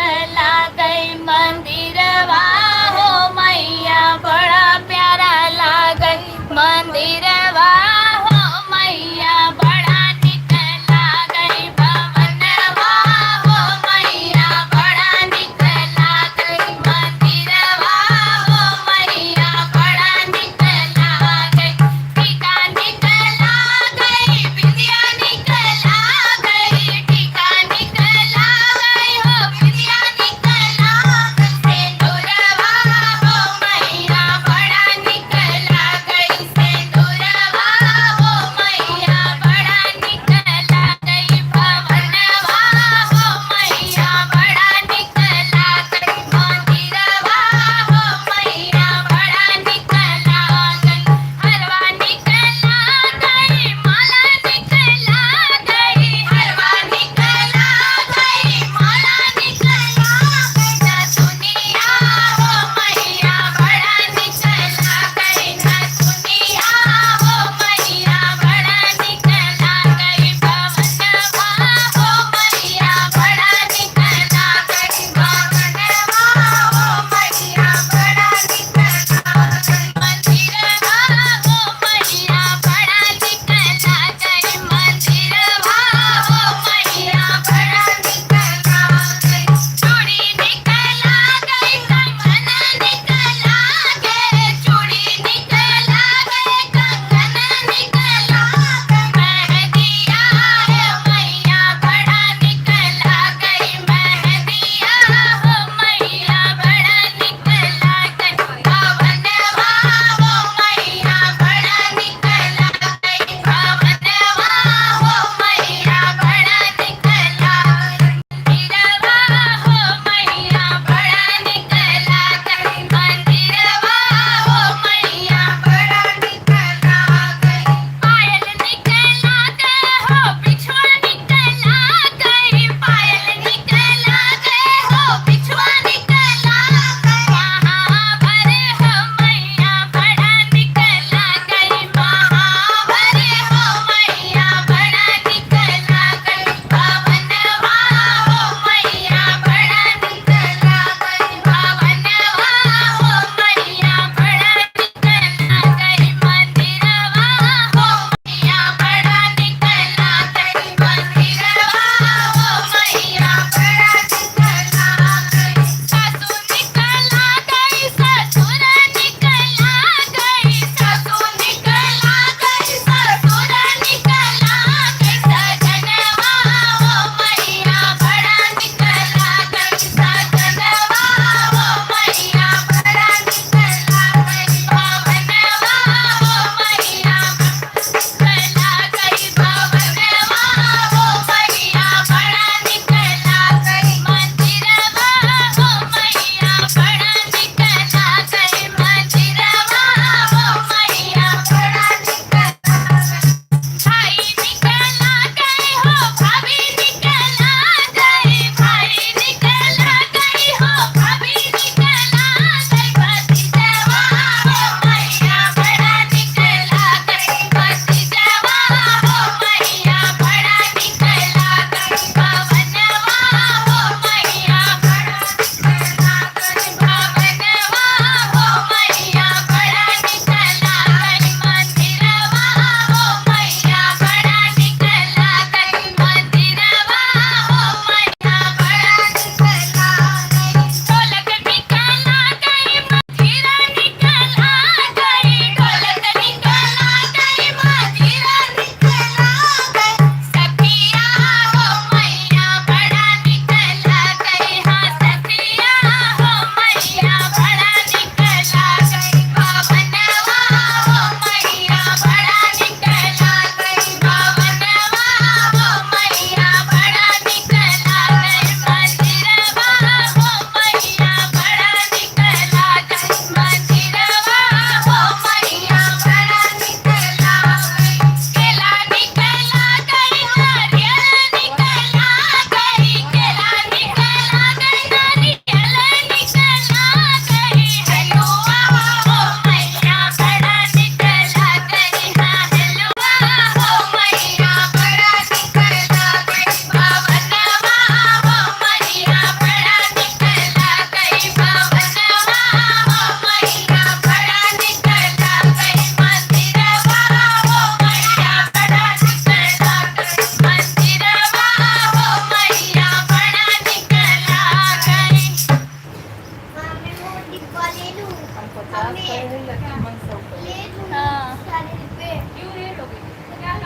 हाँ।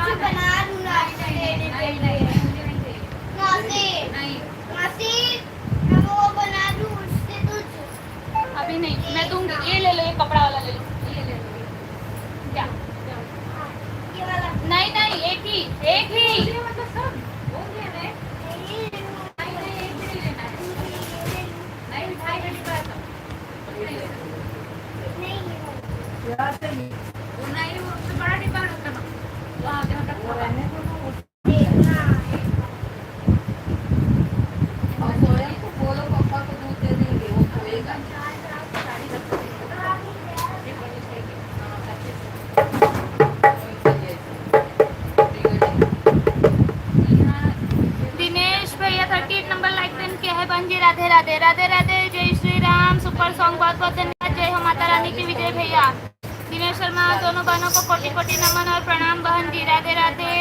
कुछ बना दूँ ना, नहीं, नहीं, नहीं, नहीं, नहीं, नहीं। मासी, नहीं। मासी, मैं वो बना दूँ, उससे दूँ। अभी नहीं, मैं दूँगी। ये ले लो, ये कपड़ा वाला ले लो, ये ले लो, जा। ये वाला। नहीं, नहीं, एक ही, एक ही। ये मतलब सब हो गया है। नहीं, नहीं, एक ही लेना है। नहीं, ढाई घंटे बाद। दिनेश भैया thirty eight number like then के है बहन जी। राधे राधे, राधे राधे, जय श्री राम। सुपर सॉन्ग, बहुत बहुत धन्यवाद। जय हो माता रानी की, विजय भैया। दिनेश शर्मा, दोनों बहनों को कोटि कोटि नमन और प्रणाम बहन जी। राधे राधे।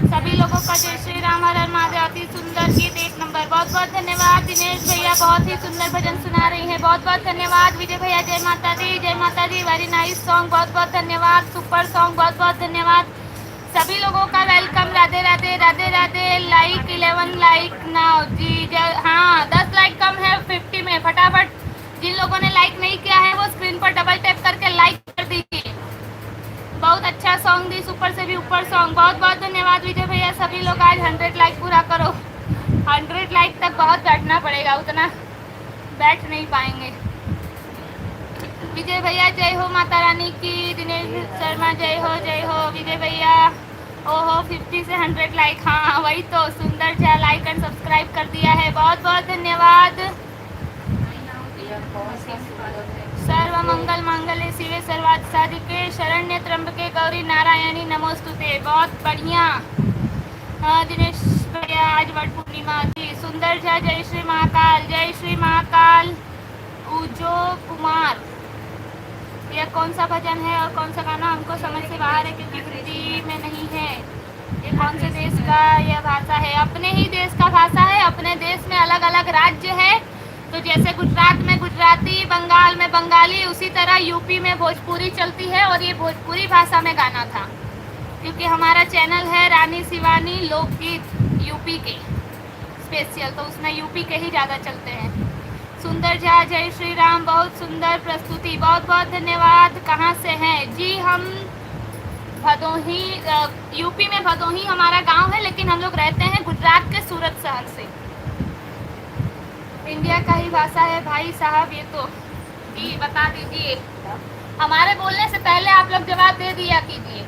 सभी लोगों का जय श्री राम, हर हर महादेव। अति सुंदर गीत, एक नंबर। बहुत बहुत धन्यवाद दिनेश भैया, बहुत ही सुंदर भजन सुना रही हैं। बहुत बहुत धन्यवाद विजय भैया। जय माता दी, जय माता दी। Very nice song, बहुत बहुत धन्यवाद। सुपर सॉन्ग, बहुत बहुत धन्यवाद। सभी लोगों का welcome. Radhe Radhe, Radhe Radhe. Like eleven like now जी। जय, हाँ, दस लाइक कम है फिफ्टी में। फटाफट जिन लोगों ने लाइक नहीं किया है वो स्क्रीन पर डबल टैप करके लाइक कर दीजिए। बहुत अच्छा सॉन्ग दी, सुपर से भी ऊपर सॉन्ग। बहुत बहुत धन्यवाद विजय भैया। सभी लोग आज हंड्रेड लाइक पूरा करो। हंड्रेड लाइक तक बहुत बैठना पड़ेगा, उतना बैठ नहीं पाएंगे। विजय भैया जय हो माता रानी की। दिनेश शर्मा जय हो, जय हो विजय भैया। ओहो, फिफ्टी से हंड्रेड लाइक। हाँ, वही तो। सुंदर झा लाइक एंड सब्सक्राइब कर दिया है, बहुत बहुत धन्यवाद। सर्व मंगल मांगल्ये शिवे सर्वार्थ साधिके शरण्ये त्र्यंबके गौरी नारायणी नमोस्तुते। बहुत बढ़िया। हाँ, दिनेश भैया, आज वट पूर्णिमा थी। सुंदर झा, जय श्री महाकाल, जय श्री महाकाल। उजो कुमार, यह कौन सा भजन है और कौन सा गाना, हमको समझ से बाहर है क्योंकि हिंदी में नहीं है। ये कौन से देश का यह भाषा है? अपने ही देश का भाषा है। अपने देश में अलग-अलग राज्य है, तो जैसे गुजरात में गुजराती, बंगाल में बंगाली, उसी तरह यूपी में भोजपुरी चलती है और ये भोजपुरी भाषा में गाना था, क्योंकि हमारा चैनल है रानी शिवानी लोकगीत यूपी के स्पेशल, तो उसमें यूपी के ही ज़्यादा चलते हैं। सुंदर झा, जय श्री राम, बहुत सुंदर प्रस्तुति, बहुत बहुत धन्यवाद। कहाँ से हैं जी? हम भदोही, अ, यूपी में भदोही हमारा गांव है, लेकिन हम लोग रहते हैं गुजरात के सूरत शहर से। इंडिया का ही भाषा है भाई साहब, ये तो जी बता दीजिए। हमारे बोलने से पहले आप लोग जवाब दे दिया कीजिए।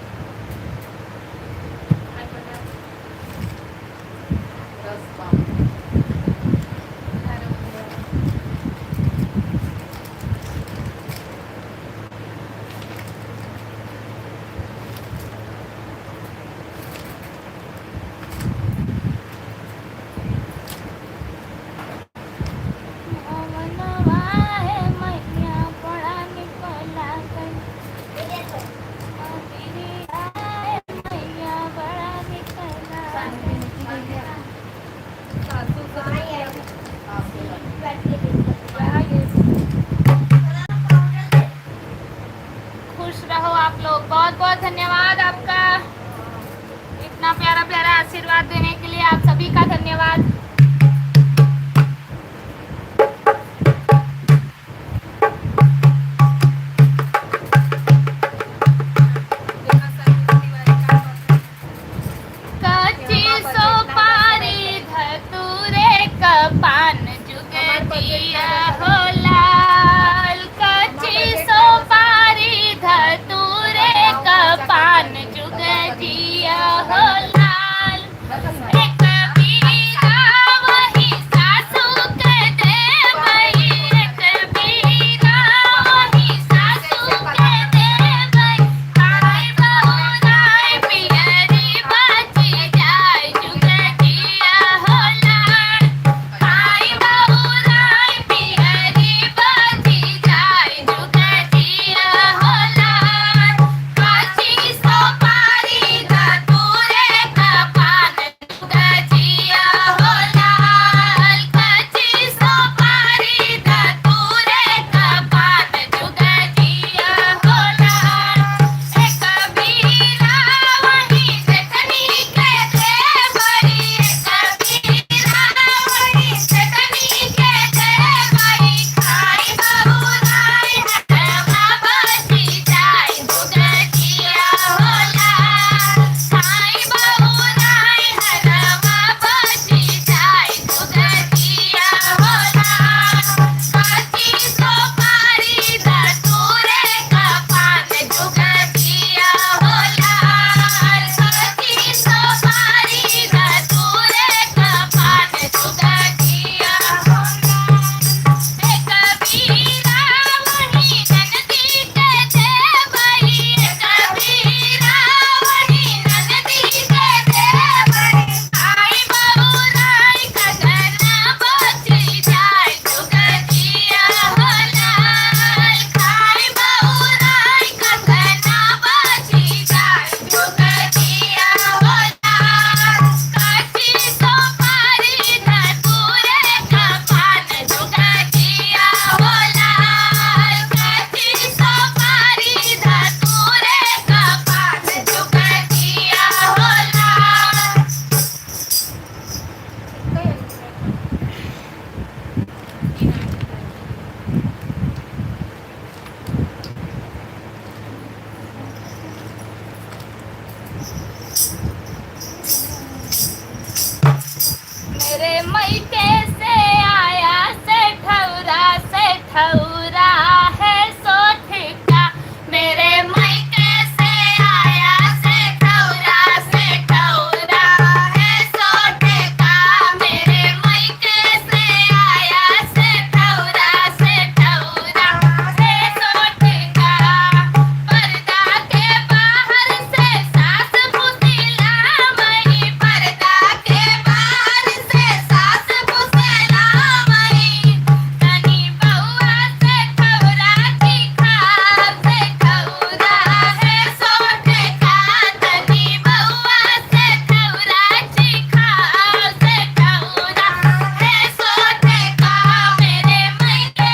खुश रहो आप लोग। बहुत बहुत धन्यवाद आपका इतना प्यारा प्यारा आशीर्वाद देने के लिए। आप सभी का धन्यवाद। कच्ची सोपारी धतूरे क पान जुग जिया हो लाल। कच्ची सोपारी धतूरे क पान जुग जिया हो लाल। एक बीरा वही सासू के देबई, एक बीरा वही सासू के देबई। आई बहुराई पियरी बाची जाए जुग जिया हो लाल। आई बहुराई पियरी ठौरा है सोठ का, मेरे मायके से आया सेठौरा, सेठौरा है सोठ का, मेरे मायके से आया सेठौरा, सेठौरा है सोठ का। पर्दा के बाहर से सास फुसिलावई, पर्दा के बाहर से सास फुसिलावई। तनी बउआ सेठौरा चिखा, सेठौरा है सोठ का। तनी बउआ सेठौरा चिखा, सेठौरा है सोठ का। मेरे मायके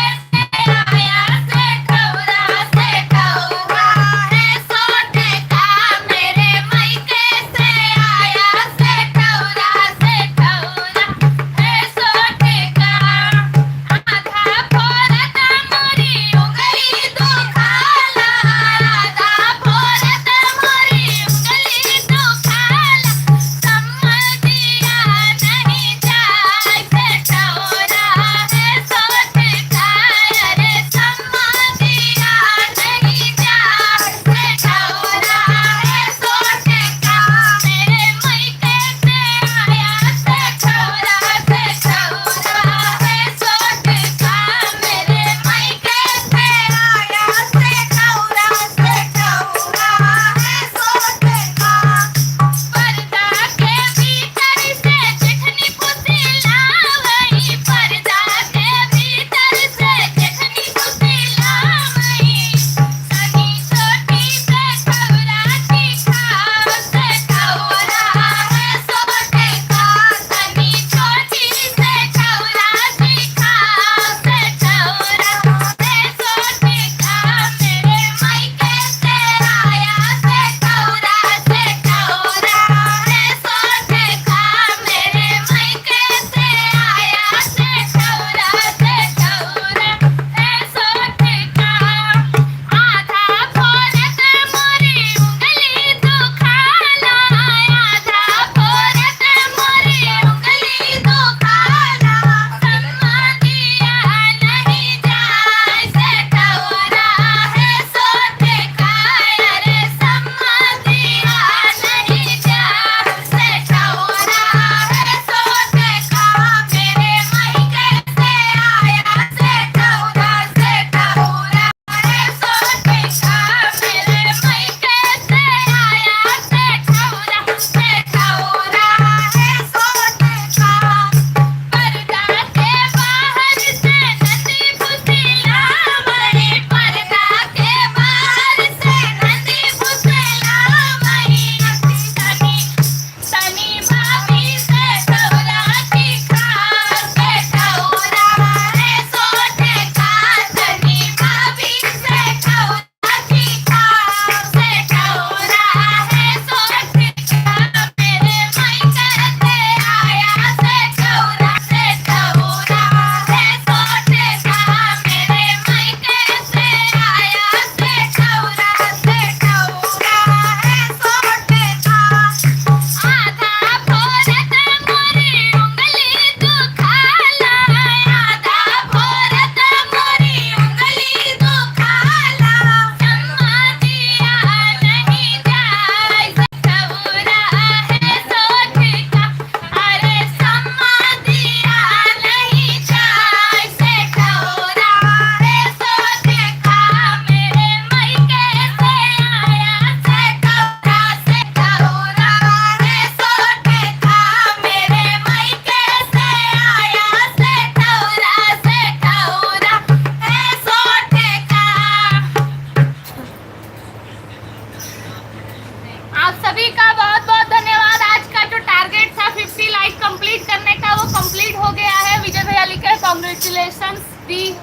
आप सभी का बहुत बहुत धन्यवाद। आज का जो टारगेट था फिफ्टी लाइक कंप्लीट करने का, वो कंप्लीट हो गया है। विजय भैया लिखे, कॉन्ग्रेचुलेशन दी,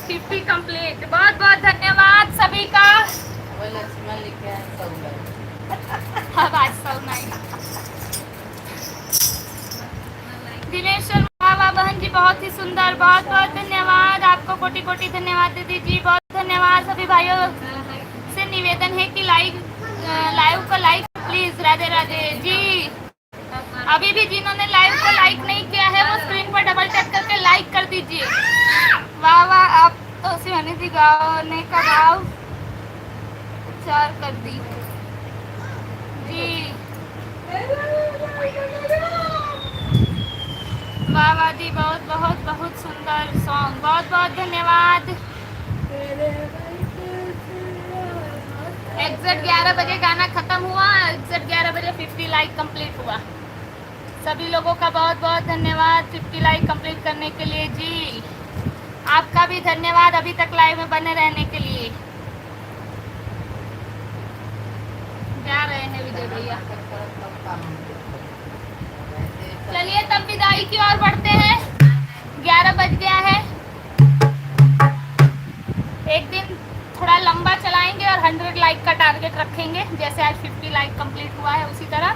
फिफ्टी कंप्लीट। बहुत बहुत धन्यवाद सभी का। वो लक्ष्मण लिखे हैं, सौ लाइक। अब आज सौ नहीं। दिनेश्वर, वाह वाह बहन जी, बहुत ही सुंदर, बहुत बहुत धन्यवाद आपको, कोटि कोटि धन्यवाद दीदी जी, बहुत धन्यवाद। सभी भाइयों से निवेदन है कि लाइक, अ, लाइव को लाइक प्लीज। राधे राधे जी। अभी भी जिन्होंने लाइव को लाइक नहीं किया है, वो स्क्रीन पर डबल टैप करके लाइक कर दीजिए। वाह वाह, आप तो जी गाने का भाव चार कर दी जी। वाह वाह जी, बहुत बहुत बहुत सुंदर सॉन्ग, बहुत बहुत धन्यवाद। एग्जैक्ट ग्यारह बजे गाना खत्म हुआ, एग्जैक्ट ग्यारह बजे फिफ्टी लाइक कंप्लीट हुआ। सभी लोगों का बहुत बहुत धन्यवाद फिफ्टी लाइक कंप्लीट करने के लिए जी। आपका भी धन्यवाद अभी तक लाइव में बने रहने के लिए। जा रहे हैं विजय भैया। चलिए तब विदाई की ओर बढ़ते हैं, ग्यारह बज गया है। एक दिन थोड़ा लंबा चलाएंगे और हंड्रेड लाइक का टारगेट रखेंगे, जैसे आज फिफ्टी लाइक कंप्लीट हुआ है उसी तरह।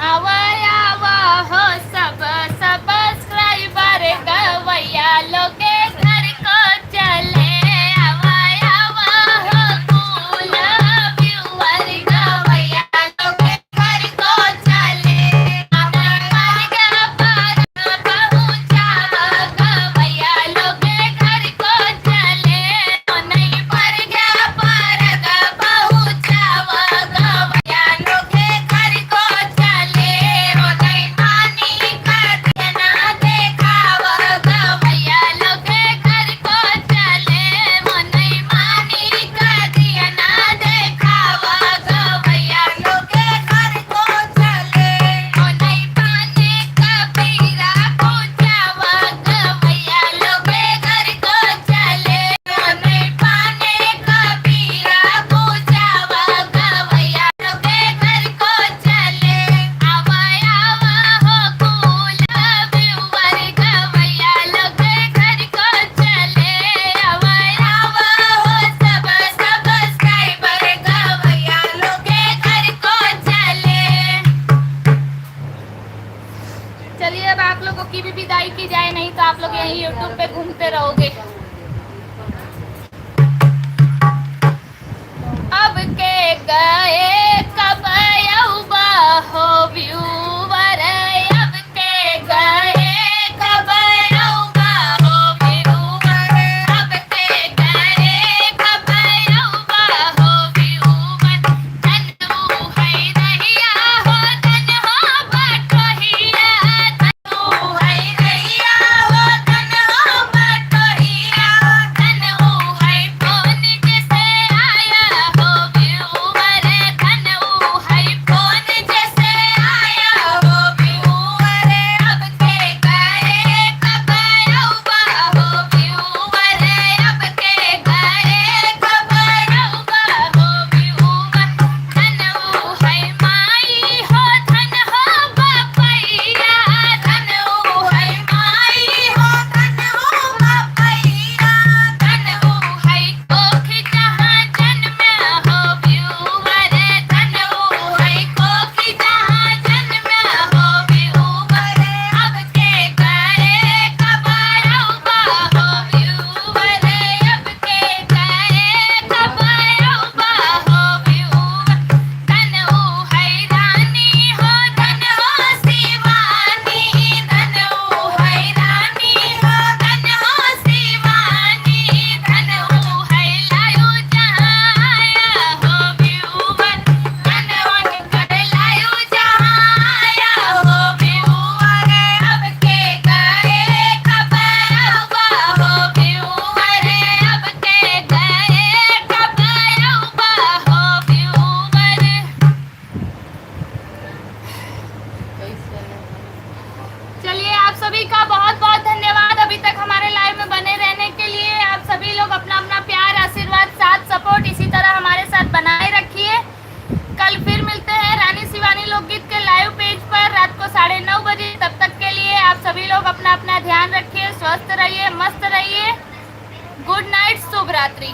आवा, आवा हो सब सब्सक्राइबर, गवैया लोग के घर को चले। आवा, आवा हो कुल व्यूअर, गवैया लोग के घर को चले। चलिए, अब आप लोगों की भी विदाई की जाए, नहीं तो आप लोग यहीं YouTube पे घूमते रहोगे। अब के गए कब अउबा हो व्यूअर, अब के गए कब अउबा हो व्यूअर, अब के गए कब अउबा हो व्यूअर। चलिए, आप सभी का बहुत बहुत धन्यवाद अभी तक हमारे लाइव में बने रहने के लिए। आप सभी लोग अपना अपना प्यार, आशीर्वाद, साथ, सपोर्ट इसी तरह हमारे साथ बनाए रखिए। कल फिर मिलते हैं रानी शिवानी लोकगीत के लाइव पेज पर रात को साढ़े नौ बजे। तब तक के लिए आप सभी लोग अपना अपना ध्यान रखिए, स्वस्थ रहिए, मस्त रहिए। गुड नाइट, शुभ रात्रि।